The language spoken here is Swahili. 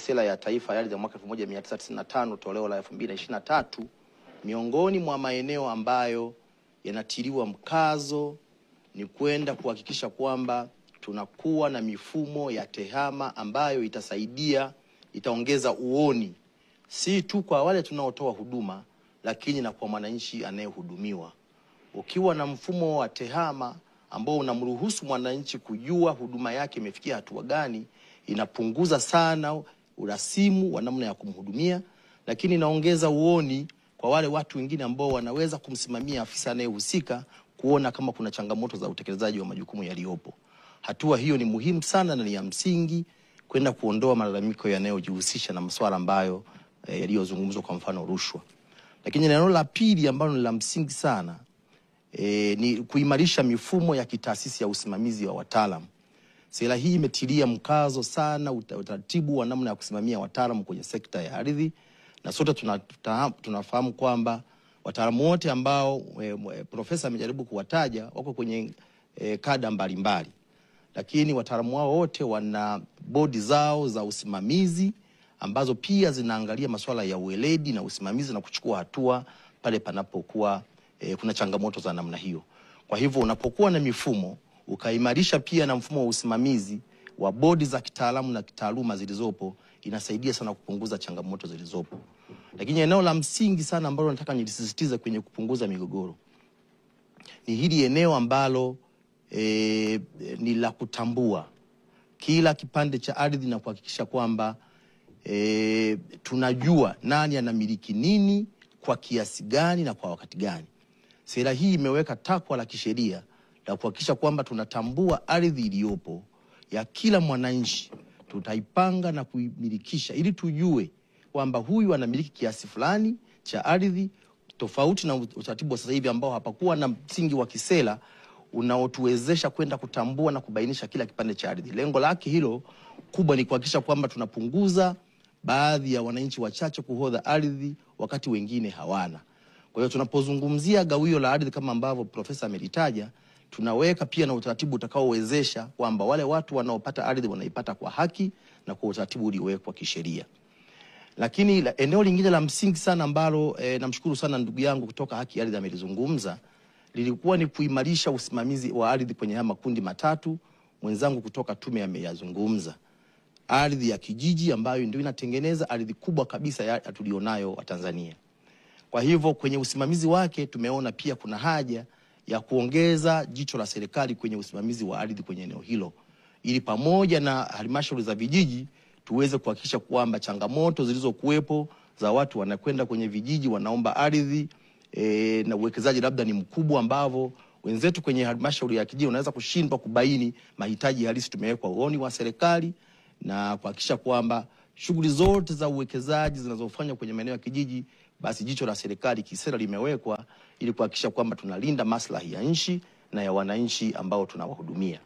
Sera ya Taifa ya Ardhi ya mwaka 1995 toleo la 2023, miongoni mwa maeneo ambayo yanatiliwa mkazo ni kwenda kuhakikisha kwamba tunakuwa na mifumo ya tehama ambayo itasaidia, itaongeza uoni si tu kwa wale tunaotoa huduma, lakini na kwa mwananchi anayehudumiwa. Ukiwa na mfumo wa tehama ambao unamruhusu mwananchi kujua huduma yake imefikia hatua gani, inapunguza sana urasimu wa namna ya kumhudumia, lakini inaongeza uoni kwa wale watu wengine ambao wanaweza kumsimamia afisa anayehusika kuona kama kuna changamoto za utekelezaji wa majukumu yaliyopo. Hatua hiyo ni muhimu sana na ni ya msingi kwenda kuondoa malalamiko yanayojihusisha na masuala ambayo yaliyozungumzwa, kwa mfano rushwa. Lakini neno la pili ambalo ni la msingi sana ni kuimarisha mifumo ya kitaasisi ya usimamizi wa wataalamu. Sera hii imetilia mkazo sana utaratibu wa namna ya kusimamia wataalamu kwenye sekta ya ardhi, na sote tunafahamu kwamba wataalamu wote ambao profesa amejaribu kuwataja wako kwenye kada mbalimbali, lakini wataalamu wao wote wana bodi zao za usimamizi ambazo pia zinaangalia masuala ya uweledi na usimamizi na kuchukua hatua pale panapokuwa kuna changamoto za namna hiyo. Kwa hivyo unapokuwa na mifumo ukaimarisha pia na mfumo wa usimamizi wa bodi za kitaalamu na kitaaluma zilizopo, inasaidia sana kupunguza changamoto zilizopo. Lakini eneo la msingi sana ambalo nataka nilisisitize kwenye kupunguza migogoro ni hili eneo ambalo ni la kutambua kila kipande cha ardhi na kuhakikisha kwamba tunajua nani anamiliki nini kwa kiasi gani na kwa wakati gani. Sera hii imeweka takwa la kisheria la kuhakikisha kwamba tunatambua ardhi iliyopo ya kila mwananchi, tutaipanga na kuimilikisha ili tujue kwamba huyu anamiliki kiasi fulani cha ardhi, tofauti na utaratibu wa sasa hivi ambao hapakuwa na msingi wa kisera unaotuwezesha kwenda kutambua na kubainisha kila kipande cha ardhi. Lengo lake hilo kubwa ni kuhakikisha kwamba tunapunguza baadhi ya wananchi wachache kuhodha ardhi wakati wengine hawana. Kwa hiyo tunapozungumzia gawio la ardhi kama ambavyo profesa amelitaja, tunaweka pia na utaratibu utakaowezesha kwamba wale watu wanaopata ardhi wanaipata kwa haki na kwa utaratibu uliowekwa kisheria. Lakini eneo lingine la msingi sana ambalo namshukuru sana ndugu yangu kutoka Haki Ardhi amelizungumza, lilikuwa ni kuimarisha usimamizi wa ardhi kwenye haya makundi matatu. Mwenzangu kutoka tume ameyazungumza. Ardhi ya kijiji ambayo ndio inatengeneza ardhi kubwa kabisa ya tulionayo wa Tanzania. Kwa hivyo kwenye usimamizi wake tumeona pia kuna haja ya kuongeza jicho la serikali kwenye usimamizi wa ardhi kwenye eneo hilo, ili pamoja na halmashauri za vijiji tuweze kuhakikisha kwamba changamoto zilizokuwepo za watu wanakwenda kwenye vijiji wanaomba ardhi na uwekezaji labda ni mkubwa ambavyo wenzetu kwenye halmashauri ya kijiji wanaweza kushindwa kubaini mahitaji halisi, tumewekwa uoni wa serikali na kuhakikisha kwamba shughuli zote za uwekezaji zinazofanywa kwenye maeneo ya kijiji, basi jicho la serikali kisera limewekwa ili kuhakikisha kwamba tunalinda maslahi ya nchi na ya wananchi ambao tunawahudumia.